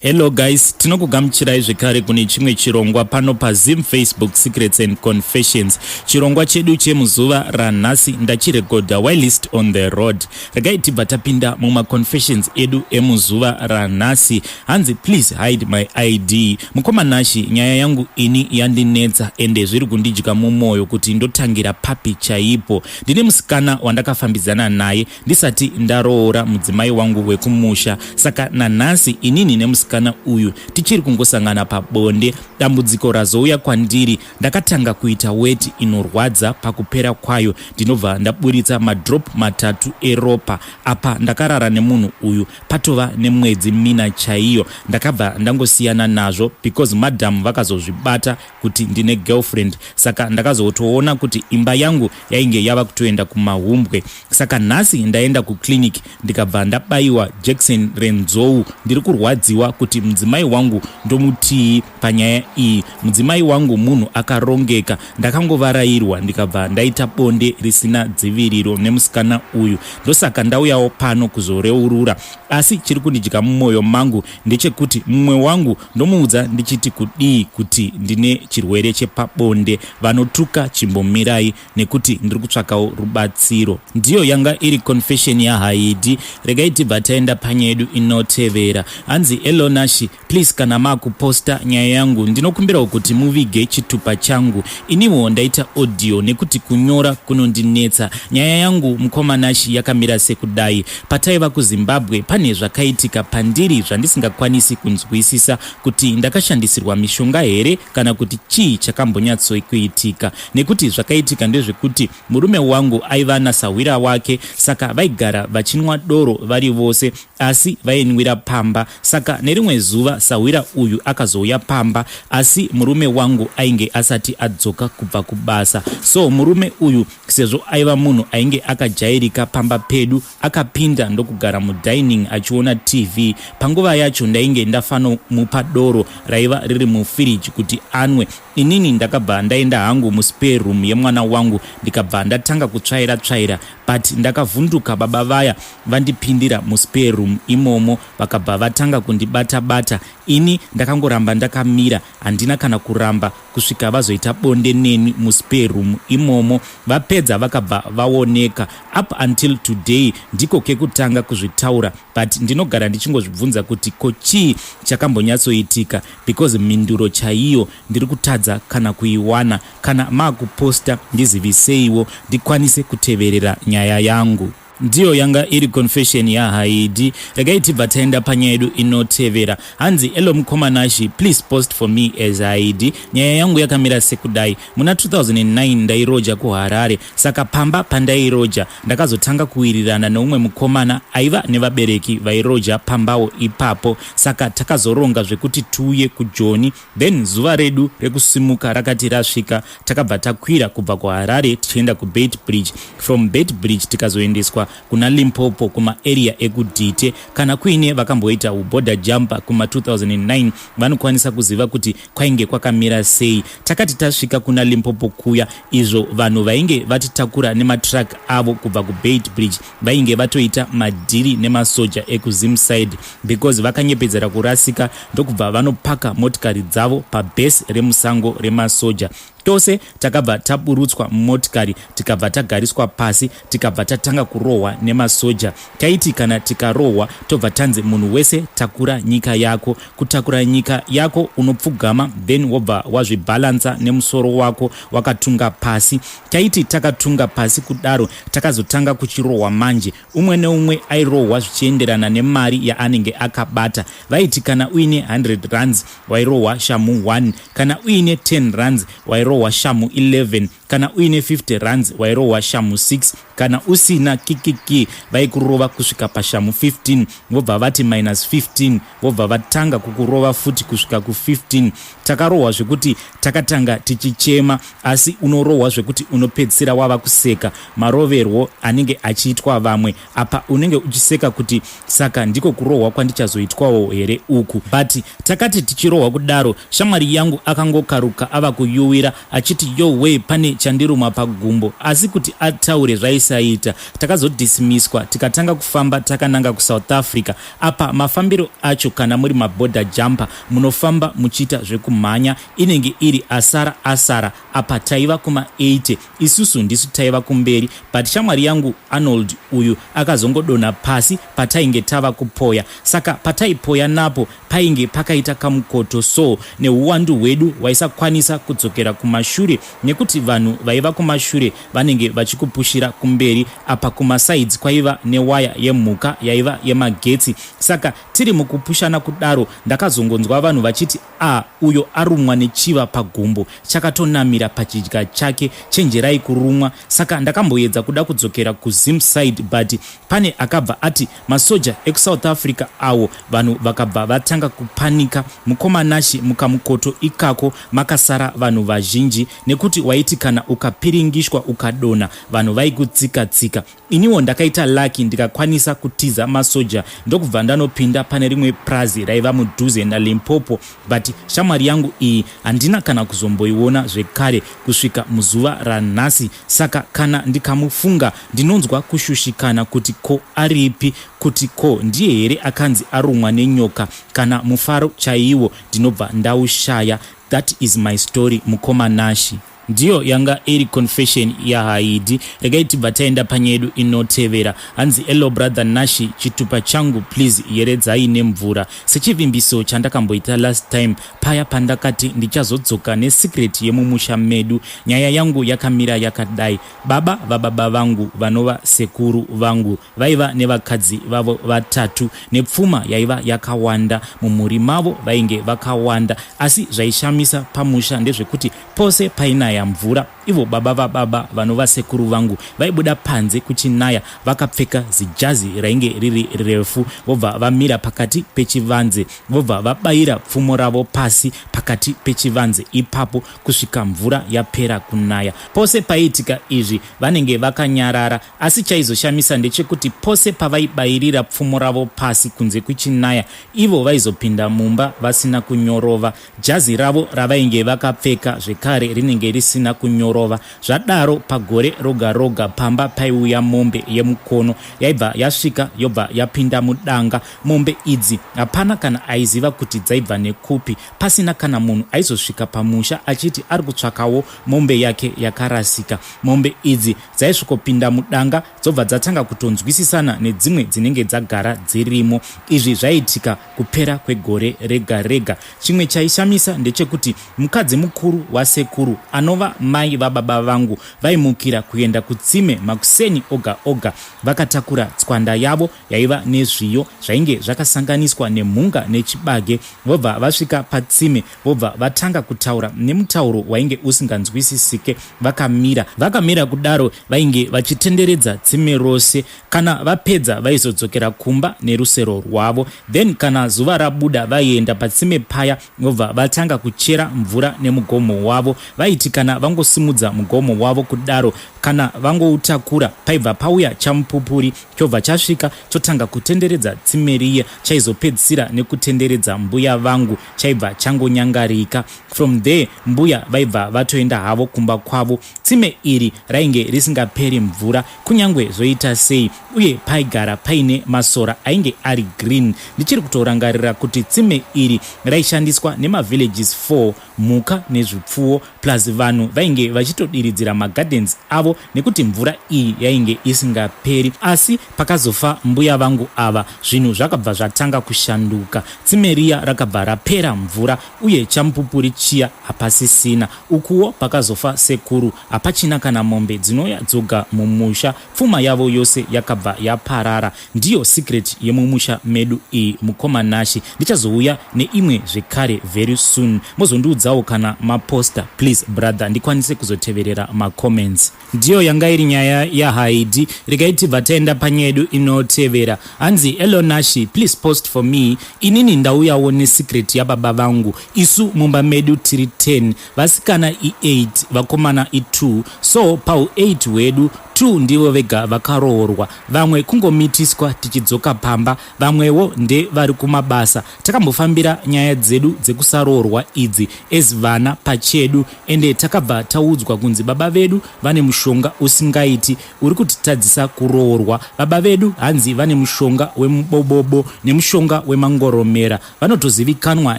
Hello guys, tinokugamuchirai zvekare kune chimwe chirongwa pano paZim Facebook Secrets and Confessions. Chirongwa chedu chemuzuva ranhasi ndachirekodha whilst on the road. Regai tibva tapinda mumaconfessions edu emuzuva ranhasi. Hanzi please hide my ID. Mukoma Nashi, nyaya yangu ini yandinetsa ende zviri kundidya mumwoyo kuti ndotangira papi chaipo. Ndine musikana wandakafambidzana naye ndisati ndaroora mudzimai wangu wekumusha saka nanhasi inini nemusikana uyu tichiri kungosangana pabonde dambudziko razouya kwandiri ndakatanga kuita weti inorwadza pakupera kwayo ndinobva ndaburitsa madrop matatu eropa apa ndakarara nemunhu uyu patova nemwedzi mina chaiyo ndakabva ndangosiyana nazvo because madam vakazozvibata kuti ndine girlfriend saka ndakazotoona kuti imba yangu yainge yava kutoenda kumahumbwe saka nhasi ndaenda kuclinic ndikabva ndabayiwa jekiseni renzou ndiri kurwadziwa kuti mudzimai wangu ndomutii panyaya iyi mudzimai wangu munhu akarongeka ndakangovarairwa ndikabva ndaita bonde risina dziviriro nemusikana uyu ndosaka ndauyawo pano kuzoreurura asi chiri kundidya mumwoyo mangu ndechekuti mumwe wangu ndomuudza ndichiti kudii kuti ndine chirwere chepabonde vanotuka chimbomirai nekuti ndiri kutsvakawo rubatsiro ndiyo yanga iri confession yahaidi regai tibva taenda panyaya yedu inotevera hanzi hello Nashi please kana makuposta nyaya yangu ndinokumbirawo kuti muvige chitupa changu iniwo ndaita audio nekuti kunyora kunondinetsa nyaya yangu mukoma Nashi yakamira sekudai pataiva kuzimbabwe pane zvakaitika pandiri zvandisingakwanisi kunzwisisa kuti ndakashandisirwa mishonga here kana kuti chii chakambonyatsokuitika nekuti zvakaitika ndezvekuti murume wangu aiva nasahwira wake saka vaigara vachinwa doro vari vose asi vainwira pamba saka nerimwe zuva sahwira uyu akazouya pamba asi murume wangu ainge asati adzoka kubva kubasa so murume uyu sezvo aiva munhu ainge akajairika pamba pedu akapinda ndokugara mudining achiona TV panguva yacho ndainge ndafanomupa doro raiva riri mufiriji kuti anwe inini ndakabva ndaenda hangu muspare room yemwana wangu ndikabva ndatanga kutsvaira tsvaira but ndakavhunduka baba vaya vandipindira muspare room imomo vakabva vatanga kundibata bata ini ndakangoramba ndakamira handina kana kuramba kusvika vazoita bonde neni muspare room imomo vapedza vakabva vaoneka up until today ndiko kekutanga kuzvitaura but ndinogara ndichingozvibvunza kuti ko chii chakambonyatsoitika because mhinduro chaiyo ndiri kutadza kana kuiwana kana maakuposta ndiziviseiwo ndikwanise kuteverera nyaya yangu ndiyo yanga iri confession yahaidi regai tibva taenda panyaya yedu inotevera hanzi hello mukoma Nashi please post for me as haidi nyaya yangu yakamira sekudai muna 2009 ndairoja kuharare saka pamba pandairoja ndakazotanga kuwirirana neumwe mukomana aiva nevabereki vairoja pambawo ipapo saka takazoronga zvekuti tiuye kujoni then zuva redu rekusimuka rakati rasvika takabva takwira kubva kuharare tichienda kuBeitbridge from Beitbridge tikazoendeswa kuna limpopo kumaarea ekudhite kana kuine vakamboita uborder jumper kuma2009 vanokwanisa kuziva kuti kwainge kwakamira sei takati tasvika kuna limpopo kuya izvo vanhu vainge vatitakura nematruck avo kubva kuBeitbridge vainge vatoita madhiri nemasoja ekuzimside because vakanyepedzera kurasika ndokubva vanopaka motikari dzavo pabhesi remusango remasoja tose takabva taburutswa mumotikari tikabva tagariswa pasi tikabva tatanga kurohwa nemasoja taiti kana tikarohwa tobva tanzi munhu wese takura nyika yako kutakura nyika yako unopfugama then wobva wazvibhalansa nemusoro wako wakatunga pasi taiti takatunga pasi kudaro takazotanga kuchirohwa manje umwe neumwe airohwa zvichienderana nemari yaanenge akabata vaiti kana uine 100 rands wairohwa shamu 1 kana uine 10 rands wairohwa shamu 11 kana uine 50 rands wairohwa shamu 6 kana usina kikiki vaikurova kusvika pashamu 15 vobva vati minus 15 vobva vatanga kukurova futi kusvika ku15 takarohwa zvekuti takatanga tichichema asi unorohwa zvekuti unopedzisira wava kuseka maroverwo anenge achiitwa vamwe apa unenge uchiseka kuti saka ndiko kurohwa kwandichazoitwawo here uku but takati tichirohwa kudaro shamwari yangu akangokaruka ava kuyuwira achiti yo we pane chandiruma pagumbo asi kuti ataure zvaisava. Zvaisaita. Takazodismiswa, tikatanga kufamba takananga kuSouth Africa. Apa mafambiro acho, kana muri maborder jumper, munofamba muchiita zvekumhanya, inenge iri asara asara. Apa taiva kuma80, isusu ndisu taiva kumberi, but shamwari yangu Arnold uyu akazongodonha pasi patainge tava kupoya. Saka pataipoya napo painge pakaita kamukoto, so neuwandu hwedu waisakwanisa kudzokera kumashure nekuti vanhu vaiva kumashure vanenge vachikupushira kumberi. Apa kumasides kwaiva newaya yemhuka yaiva yemagetsi. Saka tiri mukupushana kudaro, ndakazongonzwa vanhu vachiti, "A, uyo arumwa nechiva pagumbo, chakatonamira pachidya chake, chenjerai kurumwa." Saka ndakamboedza kuda kudzokera kuZim side, but pane akabva ati masoja ekuSouth Africa awo. Vanhu vakabva vatanga kupanika. Mukoma Nashi, mukamukoto ikako makasara vanhu vazhinji, nekuti waiti kana ukapiringishwa ukadonha, vanhu vaikutsika-tsika. Iniwo ndakaita lucky, ndikakwanisa kutiza masoja, ndokubva ndanopinda pane rimwe prazi raiva mudhuze naLimpopo. But shamwari yangu iyi handina kana kuzomboiona zvekare kusvika muzuva ranhasi. Saka kana ndikamufunga, ndinonzwa kushushikana kuti ko aripi, kuti ko ndiye here akanzi arumwa nenyoka. Kana mufaro chaiwo ndinobva ndaushaya. That is my story, mukoma Nashi. Ndiyo yanga iri confession yaHaidi. Regai tibva taenda panyedu inotevera. Hanzi, "Hello brother Nashi, chitupa changu please yeredzai nemvura sechivimbiso chandakamboita last time paya pandakati ndichazodzoka nesecret yemumusha medu. Nyaya yangu yakamira yakadai. Baba vababa vangu, vanova sekuru vangu, vaiva nevakadzi vavo vatatu nepfuma yaiva yakawanda. Mumhuri mavo vainge vakawanda, asi zvaishamisa pamusha ndezvekuti pose painaya mvura, ivo baba vababa, vanova sekuru vangu, vaibuda panze kuchinaya vakapfeka zijazi rainge riri refu, vobva vamira pakati pechivanze, vobva vabayira pfumo ravo pasi pakati pechivanze ipapo kusvika mvura yapera kunaya. Pose paiitika izvi vanenge vakanyarara, asi chaizoshamisa ndechekuti pose pavaibayirira pfumo ravo pasi kunze kuchinaya, ivo vaizopinda mumba vasina kunyorova. Jazi ravo ravainge vakapfeka zvekare rinenge risina kunyorova. Zvadaro, pagore roga roga pamba paiuya mombe yemukono yaibva yasvika, yobva yapinda mudanga. Mombe idzi hapana kana aiziva kuti dzaibva nekupi, pasina kana munhu aizosvika pamusha achiti ari kutsvakawo mombe yake yakarasika. Mombe idzi dzaisvikopinda mudanga, dzobva dzatanga kutonzwisisana nedzimwe dzinenge dzagara dzirimo. Izvi zvaiitika kupera kwegore rega rega. Chimwe chaishamisa ndechekuti mukadzi mukuru wasekuru, anova mai vababa vangu, vaimukira kuenda kutsime makuseni oga oga vakatakura tswanda yavo yaiva nezviyo zvainge zvakasanganiswa nemhunga nechibage. Vobva vasvika patsime, vobva vatanga kutaura nemutauro wainge usinganzwisisike vakamira. Vakamira kudaro, vainge vachitenderedza tsime rose. Kana vapedza, vaizodzokera kumba nerusero rwavo. Then kana zuva rabuda, vaienda patsime paya, vobva vatanga kuchera mvura nemugomo wavo. Vaiti kana vangosimudza mugomo wavo kudaro, kana vangoutakura, paibva pauya chamupupuri, chobva chasvika chotanga kutenderedza tsime riya. Chaizopedzisira nekutenderedza mbuya vangu, chaibva changonyangarika. From there mbuya vaibva vatoenda havo kumba kwavo. Tsime iri rainge risingaperi mvura kunyange zvoita sei, uye paigara paine masora ainge ari green. Ndichiri kutorangarira kuti tsime iri raishandiswa nemavillages 4, mhuka nezvipfuwo, plus vanhu vainge vachitodiridzira magardens avo nekuti mvura iyi yainge isingaperi. Asi pakazofa mbuya vangu ava, zvinhu zvakabva zvatanga kushanduka. Tsime riya rakabva rapera mvura, uye chamupupuri chiya hapasisina. Ukuwo pakazofa sekuru, hapachina kana mombe dzinouya dzoga mumusha. Pfuma yavo yose yakabva yaparara. Ndiyo secret yemumusha medu iyi, mukoma Nashi. Ndichazouya neimwe zvekare very soon. Mozondiudzawo kana maposta please brother, ndikwanise kuzoteverera macomments. Ndiyo yanga iri nyaya yaHaidi. Regai tibva taenda panyedu inotevera. Hanzi, "Hello Nashi, please post for me. Inini ndauyawo nesecret yababa vangu. Isu mumba medu tiri 10, vasikana i8, vakomana i2. So pau8 hwedu, 2 ndivo vega vakaroorwa, vamwe kungomitiswa tichidzoka pamba, vamwewo ndevari kumabasa. Takambofambira nyaya dzedu dzekusaroorwa idzi as vana pachedu, ende takabva taudzwa kunzi baba vedu vane mushonga usingaiti uri kutitadzisa kuroorwa. Baba vedu hanzi vane mushonga wemubobobo nemushonga wemangoromera, vanotozivikanwa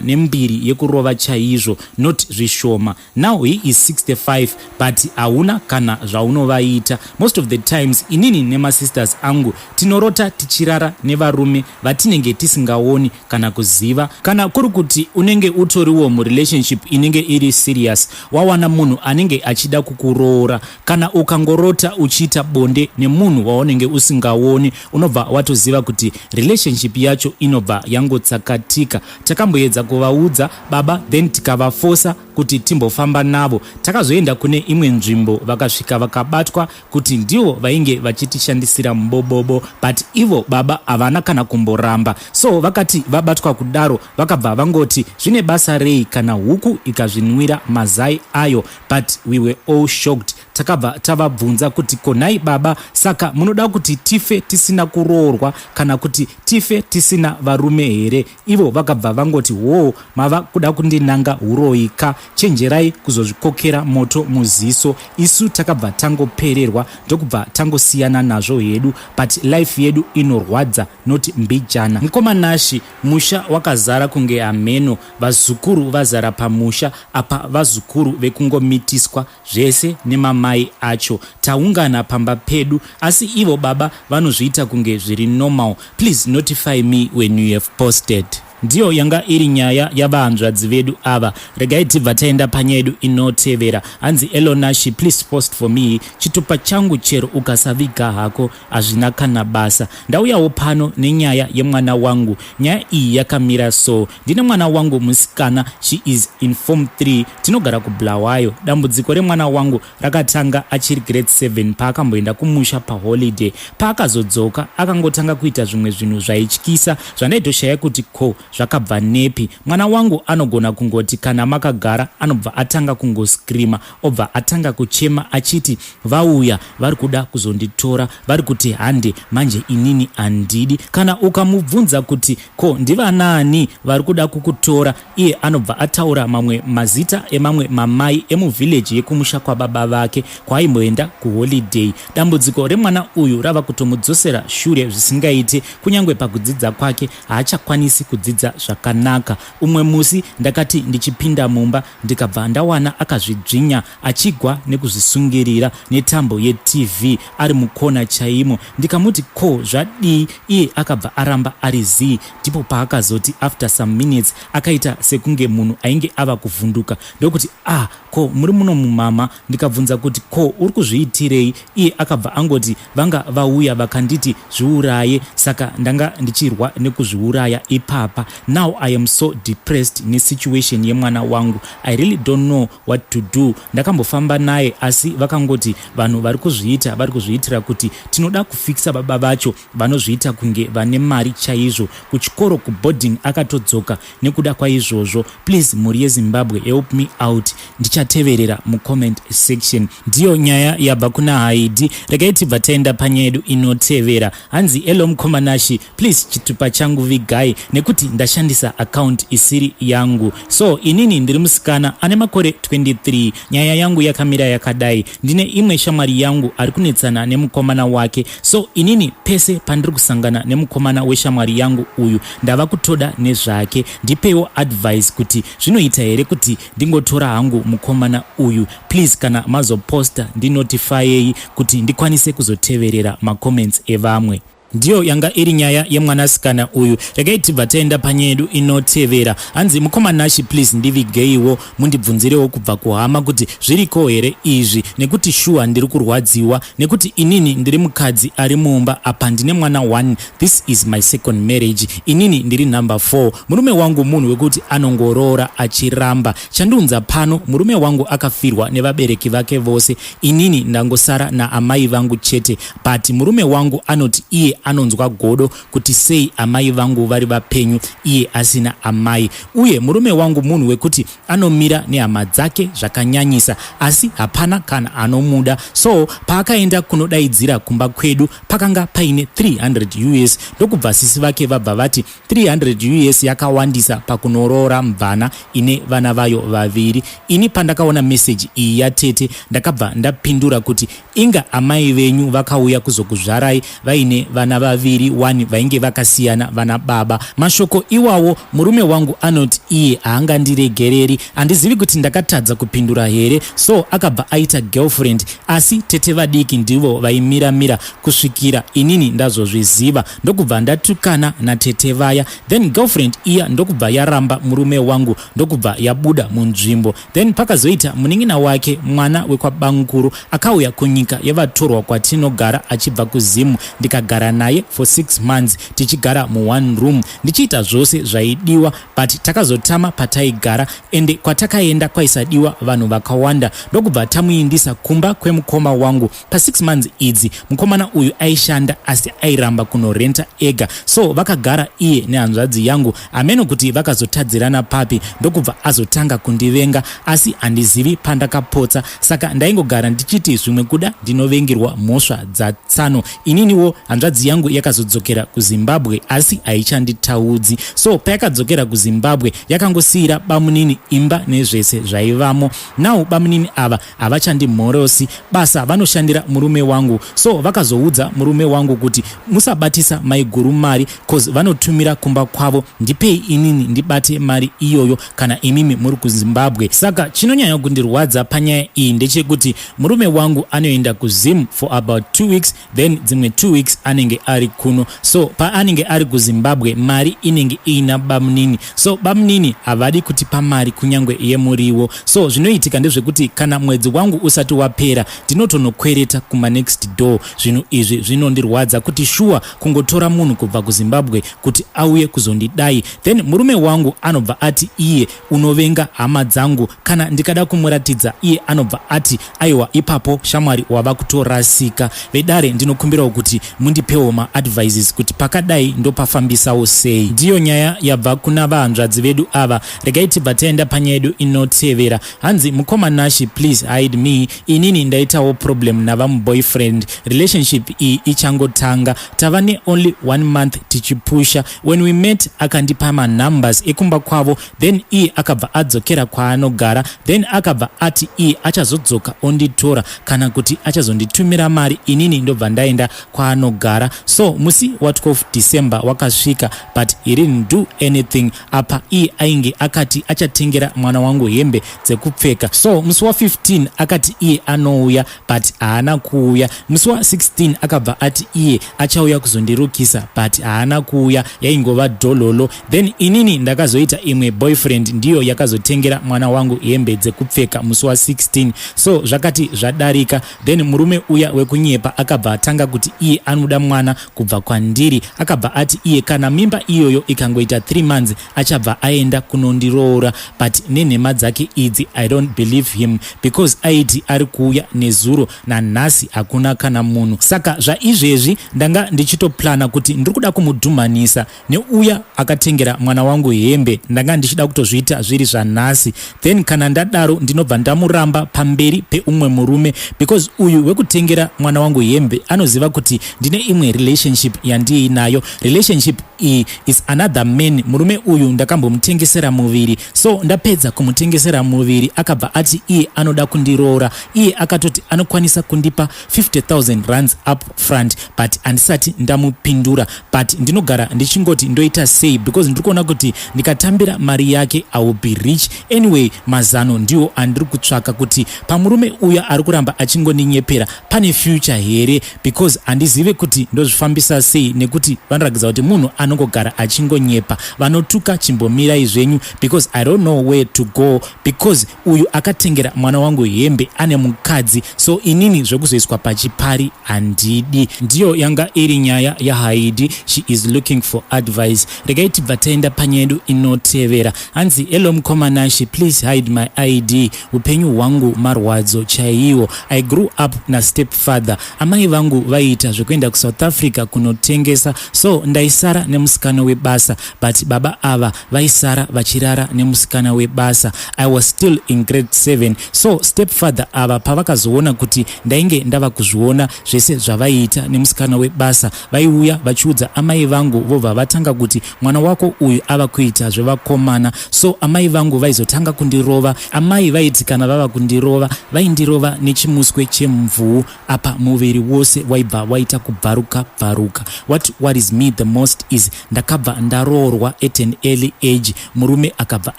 nembiri yekurova chaizvo, not zvishoma. Now he is 65 but hauna kana zvaunovaita. Most of the times inini nemasisters angu tinorota tichirara nevarume vatinenge tisingaoni kana kuziva. Kana kuri kuti unenge utoriwo murelationship inenge iri serious, wawana munhu anenge achida kukuroora, kana ukangorota uchiita bonde nemunhu waunenge usingaoni, unobva watoziva kuti relationship yacho inobva yangotsakatika. Takamboedza kuvaudza baba, then tikavafosa kuti timbofamba navo. Takazoenda kune imwe nzvimbo, vakasvika vakabatwa kuti ndivo vainge vachitishandisira mubobobo, but ivo baba havana kana kumboramba. So vakati vabatwa kudaro, vakabva vangoti zvine basa rei kana huku ikazvinwira mazai ayo. But we were all shocked. Takabva tavabvunza kuti, "Konhai baba, saka munoda kuti tife tisina kuroorwa kana kuti tife tisina varume here?" Ivo vakabva vangoti, "Hoo, mava kuda kundinanga uroyi ka, chenjerai kuzozvikokera moto muziso." Isu takabva tangopererwa, ndokubva tangosiyana nazvo hedu, but life yedu inorwadza, noti mbijana. Mukomanashi, musha wakazara kunge hameno, vazukuru vazara pamusha apa, vazukuru vekungomitiswa zvese nemamai acho. Taungana pamba pedu, asi ivo baba vanozviita kunge zviri normal. Please notify me when you have posted. Ndiyo yanga iri nyaya yavahanzvadzi vedu ava. Regai tibva taenda panyaya yedu inotevera. Hanzi, "Elonashi, please post for me chitupa changu, chero ukasaviga hako hazvina kana basa. Ndauyawo pano nenyaya yemwana wangu. Nyaya iyi yakamira so: ndine mwana wangu musikana, she is in form 3, tinogara kuBulawayo. Dambudziko remwana wangu rakatanga achiri grade 7 paakamboenda kumusha paholiday. Paakazodzoka akangotanga kuita zvimwe zvinhu zvaityisa zvandaitoshaya kuti ko zvakabva nepi. Mwana wangu anogona kungoti kana makagara, anobva atanga kungoskrima, obva atanga kuchema achiti vauya, vari kuda kuzonditora, vari kuti hande. Manje inini handidi. Kana ukamubvunza kuti ko ndivanaani vari kuda kukutora, iye anobva ataura mamwe mazita emamwe mamai emuvhileji yekumusha kwababa vake kwaaimboenda kuholiday. Dambudziko remwana uyu rava kutomudzosera shure zvisingaiti, kunyange pakudzidza kwake haachakwanisi kudzidza zvakanaka. Umwe musi ndakati ndichipinda mumba, ndikabva ndawana akazvidzvinya achigwa nekuzvisungirira netambo yeTV ari mukona chaimo. Ndikamuti ko zvadii, iye akabva aramba ari zii. Ndipo paakazoti after some minutes akaita sekunge munhu ainge ava kuvhunduka, ndokuti, 'Ah, ko muri muno mumama?' Ndikabvunza kuti ko uri kuzviitirei, iye akabva angoti vanga vauya vakanditi zviuraye, saka ndanga ndichirwa nekuzviuraya ipapa. Now I am so depressed nesituation yemwana wangu. I really don't know what to do. Ndakambofamba naye, asi vakangoti vanhu vari kuzviita vari kuzviitira kuti tinoda kufikisa baba vacho vanozviita kunge vane mari chaizvo. Kuchikoro kuboarding akatodzoka nekuda kwaizvozvo. Please, mhuri yeZimbabwe, help me out. Ndichateverera mucomment section." Ndiyo nyaya yabva kuna Haidi. Regai tibva taenda panyaya yedu inotevera. Hanzi, "Hello mukomanashi, please chitupa changu vigai nekuti ndashandisa account isiri yangu. So inini ndiri musikana ane makore 23. Nyaya yangu yakamira yakadai: ndine imwe shamwari yangu ari kunetsana nemukomana wake. So inini pese pandiri kusangana nemukomana weshamwari yangu uyu, ndava kutoda nezvake. Ndipeiwo advice kuti zvinoita here kuti ndingotora hangu mukomana uyu? Please, kana mazoposta ndinotifayei kuti ndikwanise kuzoteverera macomments evamwe." Ndiyo yanga iri nyaya yemwanasikana uyu. Regai tibva taenda panyaya yedu inotevera. Hanzi, "Mukomanashi, please ndivigeiwo, mundibvunzirewo kubva kuhama kuti zviriko here izvi, nekuti shuwa ndiri kurwadziwa, nekuti inini ndiri mukadzi ari mumba apa, ndine mwana 1. This is my second marriage. Inini ndiri number 4. Murume wangu munhu wekuti anongoroora achiramba. Chandiunza pano, murume wangu akafirwa nevabereki vake vose, inini ndangosara naamai vangu chete, but murume wangu anoti iye anonzwa godo kuti sei amai vangu vari vapenyu iye asina amai. Uye murume wangu munhu wekuti anomira nehama dzake zvakanyanyisa, asi hapana kana anomuda. So paakaenda kunodaidzira kumba kwedu pakanga paine 300 US, ndokubva sisi vake vabva vati 300 US yakawandisa pakunoroora mvana ine vana vayo vaviri. Ini pandakaona meseji iyi yatete, ndakabva ndapindura kuti inga amai venyu vakauya kuzokuzvarai vaine vana vaviri wani vainge vakasiyana vana baba. Mashoko iwawo murume wangu anoti iye haangandiregereri. Handizivi kuti ndakatadza kupindura here, so akabva aita girlfriend, asi tete vadiki ndivo vaimiramira kusvikira inini ndazozviziva, ndokubva ndatukana natete vaya. Then girlfriend iya ndokubva yaramba murume wangu, ndokubva yabuda munzvimbo. Then pakazoita munin'ina wake, mwana wekwabankuru, akauya kunyika yevatorwa kwatinogara achibva kuZimu, ndikagara naye for 6 months, tichigara muone room, ndichiita zvose zvaidiwa, but takazotama pataigara, ende kwatakaenda kwaisadiwa vanhu vakawanda, ndokubva tamuindisa kumba kwemukoma wangu. Pa6 months idzi mukomana uyu aishanda, asi airamba kunorenta ega, so vakagara iye nehanzvadzi yangu. Hameno kuti vakazotadzirana papi, ndokubva azotanga kundivenga, asi handizivi pandakapotsa. Saka ndaingogara ndichiti zvimwe kuda ndinovengerwa mhosva dzatsano. Ininiwo hanzvadzi yangu yakazodzokera kuZimbabwe, asi haichanditaudzi. So payakadzokera kuZimbabwe yakangosiyira bamunini imba nezvese zvaivamo. Now bamunini ava havachandimhorosi. Basa vanoshandira murume wangu, so vakazoudza murume wangu kuti musabatisa maiguru mari, 'cause vanotumira kumba kwavo, ndipei inini ndibate mari iyoyo kana imimi muri kuZimbabwe. Saka chinonyanya kundirwadza panyaya iyi ndechekuti murume wangu anoenda kuZim for about 2 weeks, then dzimwe 2 weeks anenge ari kuno. So paanenge ari kuZimbabwe mari inenge iina bamunini, so bamunini havadi kutipa mari kunyange yemuriwo. So zvinoitika ndezvekuti kana mwedzi wangu usati wapera, ndinotonokwereta kumanext door. Zvinhu izvi zvinondirwadza kuti shuwa kungotora munhu kubva kuZimbabwe kuti auye kuzondidai, then murume wangu anobva ati iye unovenga hama dzangu. Kana ndikada kumuratidza, iye anobva ati aiwa, ipapo shamwari wava kutorasika. Vedare, ndinokumbirawo kuti mundipewo maadvices kuti pakadai ndopafambisawo sei. Ndiyo nyaya yabva kuna vahanzvadzi vedu ava. Regai tibva taenda panyaya yedu inotevera. Hanzi, "Mukoma Nashi, please hide me. Inini ndaitawo problem navamuboyfriend. Relationship iyi ichangotanga, tava neonly one month tichipusha. When we met akandipa manumbers ekumba kwavo, then iye akabva adzokera kwaanogara. Then akabva ati iye achazodzoka onditora kana kuti achazonditumira mari, inini ndobva ndaenda kwaanogara. So musi wa12 December wakasvika, but he didn't do anything. Apa iye ainge akati achatengera mwana wangu hembe dzekupfeka. So musi wa15 akati iye anouya, but haana kuuya. Musi wa16 akabva ati iye achauya kuzondirukisa, but haana kuuya, yaingova dhololo. Then inini ndakazoita imwe boyfriend, ndiyo yakazotengera mwana wangu hembe dzekupfeka musi wa16. So zvakati zvadarika, then murume uya wekunyepa akabva atanga kuti iye anoda mwana kubva kwandiri. Akabva ati iye kana mimba iyoyo ikangoita 3 months achabva aenda kunondiroora. But nenhema dzake idzi, I don't believe him, because aiti ari kuuya nezuro, nanhasi hakuna kana munhu. Saka zvaizvezvi ndanga ndichitoplana kuti ndiri kuda kumudhumhanisa neuya akatengera mwana wangu hembe. Ndanga ndichida kutozviita zviri zvanhasi. Then kana ndadaro ndinobva ndamuramba pamberi peumwe murume, because uyu wekutengera mwana wangu hembe anoziva kuti ndine imwe relationship yandiinayo. Relationship iyi is another man. Murume uyu ndakambomutengesera muviri. So ndapedza kumutengesera muviri, akabva ati iye anoda kundiroora. Iye akatoti anokwanisa kundipa 50,000 rands up front, but handisati ndamupindura. But ndinogara ndichingoti ndoita sei, because ndiri kuona kuti ndikatambira mari yake I will be rich. Anyway, mazano ndiwo andiri kutsvaka kuti pamurume uyo ari kuramba achingoninyepera pane future here, because handizive kuti ndozvifambisa sei, nekuti vanoratidza kuti munhu anongogara achingonyepa. Vanotuka, chimbomirai zvenyu, because I don't know where to go, because uyu akatengera mwana wangu hembe ane mukadzi, so inini zvekuzoiswa pachipari handidi." Ndiyo yanga iri nyaya yaHaidi. She is looking for advice. Regai tibva taenda panyaya yedu inotevera. Hanzi, "Hello mukoma Nashi, please hide my ID. Upenyu hwangu marwadzo chaiwo. I grew up nastep father. Amai vangu vaiita zvekuenda kuSouth Africa." Africa kunotengesa, so ndaisara nemusikana webasa, but baba ava vaisara vachirara nemusikana webasa. I was still in grade 7. So stepfather ava pavakazoona kuti ndainge ndava kuzviona zvese zvavaiita nemusikana webasa, vaiuya vachiudza amai vangu, vobva vatanga kuti mwana wako uyu ava kuita zvevakomana. So amai vangu vaizotanga kundirova. Amai vaiti kana vava kundirova, vaindirova nechimuswe chemvuu. Apa muviri wose waibva waita kubvaruka bvaruka. What worries me the most is ndakabva ndaroorwa at an early age, murume akabva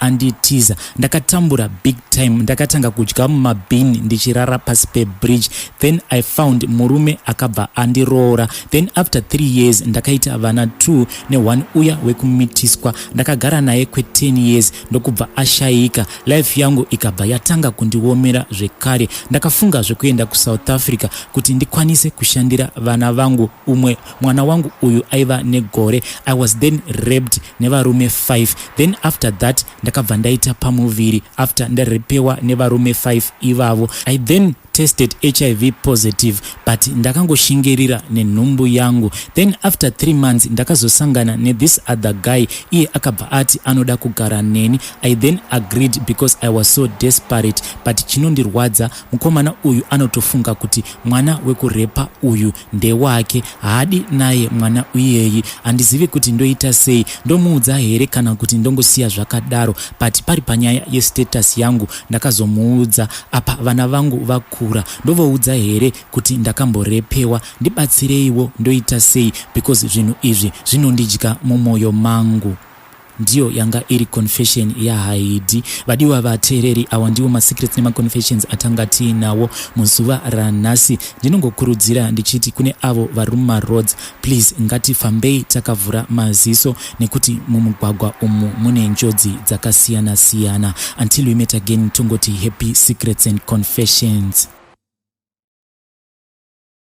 anditiza. Ndakatambura big time. Ndakatanga kudya mumabhini, ndichirara pasi pebridge. Then I found murume akabva andiroora. Then after 3 years ndakaita vana 2 ne1 uya wekumitiswa. Ndakagara naye kwe10 years, ndokubva ashayika. Life yangu ikabva yatanga kundiomera zvekare. Ndakafunga zvekuenda kuSouth Africa kuti ndikwanise kushandira vana vangu. Umwe mwana wangu uyu aiva negore. I was then raped nevarume 5. Then after that ndakabva ndaita pamuviri after ndarepewa nevarume 5 ivavo. I then tested HIV positive, but ndakangoshingirira nenhumbu yangu. Then after 3 months ndakazosangana nethis other guy. Iye akabva ati anoda kugara neni. I then agreed because I was so desperate. But chinondirwadza, mukomana uyu anotofunga kuti mwana wekurepa uyu ndewake. Haadi naye mwana uyeyi. Handizivi kuti ndoita sei. Ndomuudza here kana kuti ndongosiya zvakadaro? But pari panyaya yestatus yangu, ndakazomuudza. Apa vana vangu vakura. Ndovoudza here kuti ndakamborepewa? Ndibatsireiwo, ndoita sei? Because zvinhu izvi zvinondidya mumwoyo mangu. Ndiyo yanga iri confession yaHaidi. Vadiwa vateereri, awa ndiwo masecrets nemaconfessions atanga tiinawo muzuva ranhasi. Ndinongokurudzira ndichiti kune avo vari mumaroads, please, ngatifambei takavhura maziso, nekuti mumugwagwa umu mune njodzi dzakasiyana-siyana. Until we meet again, tongoti happy secrets and confessions.